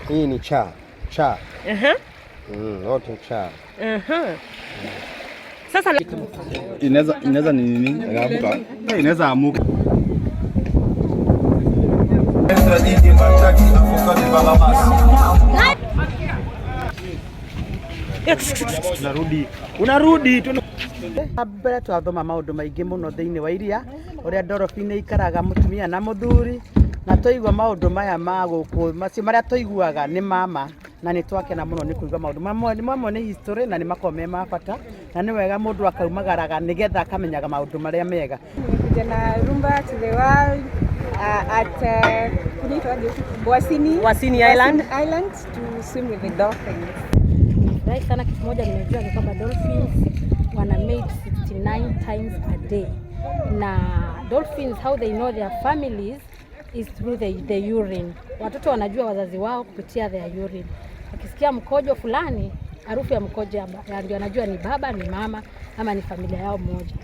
Hii ni cha cha. Wote cha. Sasa Inaweza ni nini? Inaamka. Inaweza amuka. Unarudi. Unarudi tu. Mbere twathoma maũndũ maingĩ mũno thĩinĩ wa iria ũrĩa dolphin ikaraga mũtumia na mũthuri, na twaigua maũndũ maya ma gũkũ macio marĩa tũiguaga nĩ mama, na nĩ twakena mũno nĩ kũigua maũndũ mamwe nĩ mamwe nĩ history na nĩ makoragwo me ma bata, na nĩ wega mũndũ akaumagaraga nĩgetha akamenyaga maũndũ marĩa mega. Nimekuja na Rumba to the World at kunaitwaje? Wasini. Wasini Island. Island to swim with the dolphins. Nimefurahi sana. Kitu moja nimejua ni kwamba dolphins wana mate 69 times a day, na dolphins, how they know their families is through the urine. Watoto wanajua wazazi wao kupitia their urine. Wakisikia mkojo fulani, harufu ya mkojo ndio anajua ni baba, ni mama ama ni familia yao moja.